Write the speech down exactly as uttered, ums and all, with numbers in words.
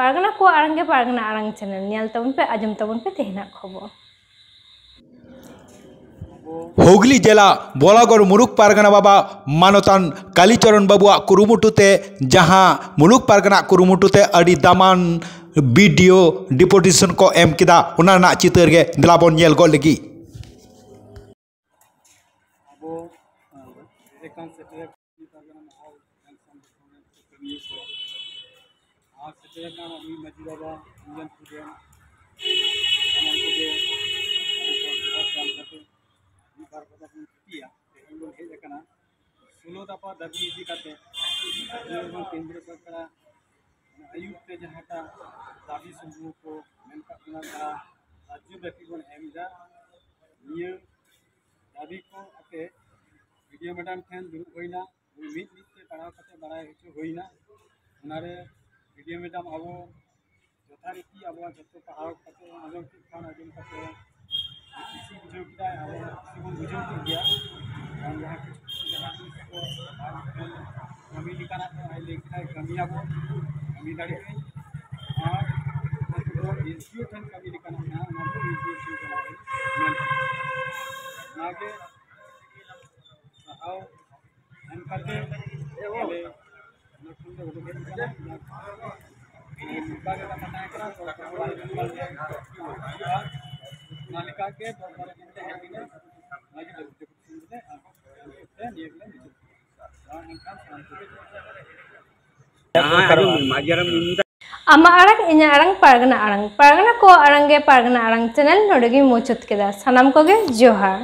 ᱯᱟᱨᱜᱟᱱᱟ ᱠᱚᱣᱟᱜ ᱟᱲᱟᱝ ᱜᱮ ᱯᱟᱨᱜᱟᱱᱟ ᱟᱲᱟᱝ ᱪᱮᱱᱮᱞ, ᱧᱮᱞ ᱛᱟᱵᱚᱱ ᱯᱮ, ᱟᱸᱡᱚᱢ ᱛᱟᱵᱚᱱ ᱯᱮ ᱛᱮᱦᱮᱧᱟᱜ ᱠᱷᱚᱵᱚᱨ᱾ ᱦᱩᱜᱽᱞᱤ ᱡᱮᱞᱟ ᱵᱚᱞᱟᱜᱚᱲ ᱢᱩᱞᱩᱠ ᱯᱟᱨᱜᱟᱱᱟ ᱵᱟᱵᱟ ᱢᱟᱱᱚᱛᱟᱱ ᱠᱟᱞᱤᱪᱚᱨᱚᱱ ᱵᱟᱵᱩᱣᱟᱜ ᱠᱩᱨᱩᱢᱩᱴᱩ ᱛᱮ, ᱡᱟᱦᱟᱸ ᱢᱩᱞᱩᱠ ᱯᱟᱨᱜᱟᱱᱟ ᱠᱩᱨᱩᱢᱩᱴᱩ ᱛᱮ ᱟᱹᱰᱤ ᱫᱟᱢᱟᱱ ᱵᱤᱰᱤᱭᱳ ᱰᱮᱯᱩᱴᱮᱥᱚᱱ ᱠᱚ ᱮᱢ ᱠᱮᱫᱟ, ᱚᱱᱟ ᱨᱮᱱᱟᱜ ᱪᱤᱛᱟᱹᱨ ᱜᱮ ᱫᱮᱞᱟ ᱵᱚᱱ ᱧᱮᱞ ᱜᱚᱫ ᱞᱮᱜᱮ᱾ ᱟᱵᱚ, ᱟᱸ, ᱮᱠᱟᱱ ᱥᱮᱴᱮᱨ ᱯᱟᱨᱜᱟᱱᱟ ᱢᱚᱦᱚᱞ ᱮᱱ ᱥᱚᱝᱜᱚᱴᱷᱚᱱ ᱨᱮᱱ ᱠᱟᱹᱢᱤᱭᱟᱹ ᱠᱚ ᱟᱨ ᱥᱮᱴᱮᱨ ᱟᱠᱟᱱ ᱟᱵᱚ ᱢᱟᱹᱡᱷᱤ ᱵᱟᱵᱟ ᱨᱚᱧᱡᱚᱱ ᱴᱩᱰᱩ, ᱥᱟᱱᱟᱢ ᱠᱚᱜᱮ ᱟᱵᱚ ᱡᱚᱦᱟᱨ ᱠᱟᱛᱮ ᱢᱤᱫ ᱵᱟᱨ ᱠᱟᱛᱷᱟ ᱵᱚᱱ ᱛᱷᱩᱛᱤᱭᱟ᱾ ᱛᱮᱦᱮᱧ ᱵᱚᱱ ᱦᱮᱡ ᱟᱠᱟᱱᱟ ᱥᱳᱞᱳ ᱫᱟᱯᱟ ᱫᱟᱹᱵᱤ ᱤᱫᱤ ᱠᱟᱛᱮ ᱨᱟᱡᱽᱡᱚ ᱮᱵᱚᱝ ᱠᱮᱱᱫᱨᱚ ᱥᱚᱨᱠᱟᱨᱟᱜ ᱟᱹᱭᱩᱨ ᱛᱮ ᱡᱟᱦᱟᱸᱴᱟᱜ ᱫᱟᱹᱵᱤ ᱥᱚᱢᱩᱦᱚ ᱠᱚ ᱢᱮᱱ ᱠᱟᱜ ᱵᱚᱱᱟ, ᱡᱟᱦᱟᱸ ᱨᱟᱡᱽᱡᱚ ᱵᱮᱯᱤ ᱵᱚᱱ ᱮᱢ ᱮᱫᱟ, ᱱᱤᱭᱟᱹ ᱫᱟᱹᱵᱤ ᱠᱚ ᱟᱛᱮ ᱵᱤᱰᱤᱳ ᱢᱮᱰᱟᱢ ᱴᱷᱮᱱ ᱫᱩᱲᱩᱵ ᱦᱩᱭᱱᱟ, ᱢᱤᱫ ᱢᱤᱫ ᱛᱮ ᱯᱟᱲᱦᱟᱣ ᱠᱟᱛᱮ ᱵᱟᱲᱟᱭ ᱦᱚᱪᱚ ᱦᱩᱭᱱᱟ᱾ ᱚᱱᱟᱨᱮ ᱵᱤᱰᱤᱳ ᱢᱮᱰᱟᱢ ᱟᱵᱚ ᱡᱚᱛᱷᱟᱨᱤᱛᱤ ᱟᱵᱚᱣᱟᱜ ᱡᱚᱛᱚ ᱯᱟᱲᱦᱟᱣ ᱠᱟᱛᱮ ᱟᱸᱡᱚᱢ ᱠᱮᱫ ᱠᱷᱟᱱ, ᱟᱸᱡᱚᱢ ᱠᱟᱛᱮ ᱠᱩᱥᱤ ᱵᱩᱡᱷᱟᱹᱣ ᱠᱮᱫᱟᱭ, ᱟᱵᱚ ᱠᱩᱥᱤ ᱵᱚᱱ ᱵᱩᱡᱷᱟᱹᱣ ᱠᱮᱫ ᱜᱮᱭᱟ᱾ ᱠᱟᱨᱚᱱ ᱡᱟᱦᱟᱸ ᱠᱤᱪᱷᱩ ᱡᱟᱦᱟᱸ ᱡᱤᱱᱤᱥ ᱠᱚ ᱠᱟᱹᱢᱤ ᱞᱮᱠᱟᱱᱟᱜ ᱠᱚ ᱟᱡ ᱞᱟᱹᱭ ᱠᱮᱫᱟᱭ, ᱠᱟᱹᱢᱤᱭᱟᱵᱚᱱ, ᱠᱟᱹᱢᱤ ᱫᱟᱲᱮᱭᱟᱜ ᱟᱹᱧ᱾ ᱟᱨ ᱮᱥᱰᱤᱳ ᱴᱷᱮᱱ ᱠᱟᱹᱢᱤ ᱞᱮᱠᱟᱱᱟᱜ ᱢᱮᱱᱟᱜᱼᱟ, ᱚᱱᱟ ᱠᱚ ᱮᱥᱰᱤᱳ ᱴᱷᱮᱱ ᱪᱟᱞᱟᱣ ᱠᱟᱛᱮ ᱢᱮᱱ ᱠᱮᱫᱟ᱾ ᱚᱱᱟᱜᱮ ᱥᱟᱨᱦᱟᱣ ᱮᱢ ᱠᱟᱛᱮ ᱟᱞᱮ ᱚᱱᱟ ᱠᱷᱚᱱ ᱞᱮ ᱩᱰᱩᱠ ᱦᱮᱡ ᱠᱟᱱᱟ᱾ ᱱᱚᱝᱠᱟ ᱜᱮ ᱠᱟᱛᱷᱟ ᱛᱟᱦᱮᱸ ᱠᱟᱱᱟ, ᱛᱚ ᱚᱱᱟ ᱞᱮᱠᱟ ᱜᱮ ᱫᱚᱥ ᱵᱟᱨᱚ ᱫᱤᱱ ᱛᱮ ᱦᱮᱡ ᱮᱱᱟ᱾ ᱚᱱᱟ ᱜᱮ ᱰᱮᱯᱩᱴᱮᱥᱚᱱ ᱨᱮ ᱟᱨ ᱱᱤᱭᱟᱹ ᱜᱮᱞᱮ ᱢᱩᱪᱟᱹᱫ ᱠᱮᱫᱟ᱾ ᱢᱟ ᱮᱱᱠᱷᱟᱱ ᱥᱟᱱᱟᱢ ᱠᱚᱜᱮ ᱡᱚᱦᱟᱨ᱾ ᱟᱢᱟᱜ ᱟᱲᱟᱝ, ᱤᱧᱟᱹᱜ ᱟᱲᱟᱝ, ᱯᱟᱨᱜᱟᱱᱟ ᱟᱲᱟᱝ, ᱯᱟᱨᱜᱟᱱᱟ ᱠᱚᱣᱟᱜ ᱟᱲᱟᱝ ᱜᱮ ᱯᱟᱨᱜᱟᱱᱟ ᱟᱲᱟᱝ ᱪᱮᱱᱮᱞ ᱱᱚᱰᱮ ᱜᱮᱧ ᱢᱩᱪᱟᱹᱫ ᱠᱮᱫᱟ᱾ ᱥᱟᱱᱟᱢ ᱠᱚᱜᱮ ᱡᱚᱦᱟᱨ᱾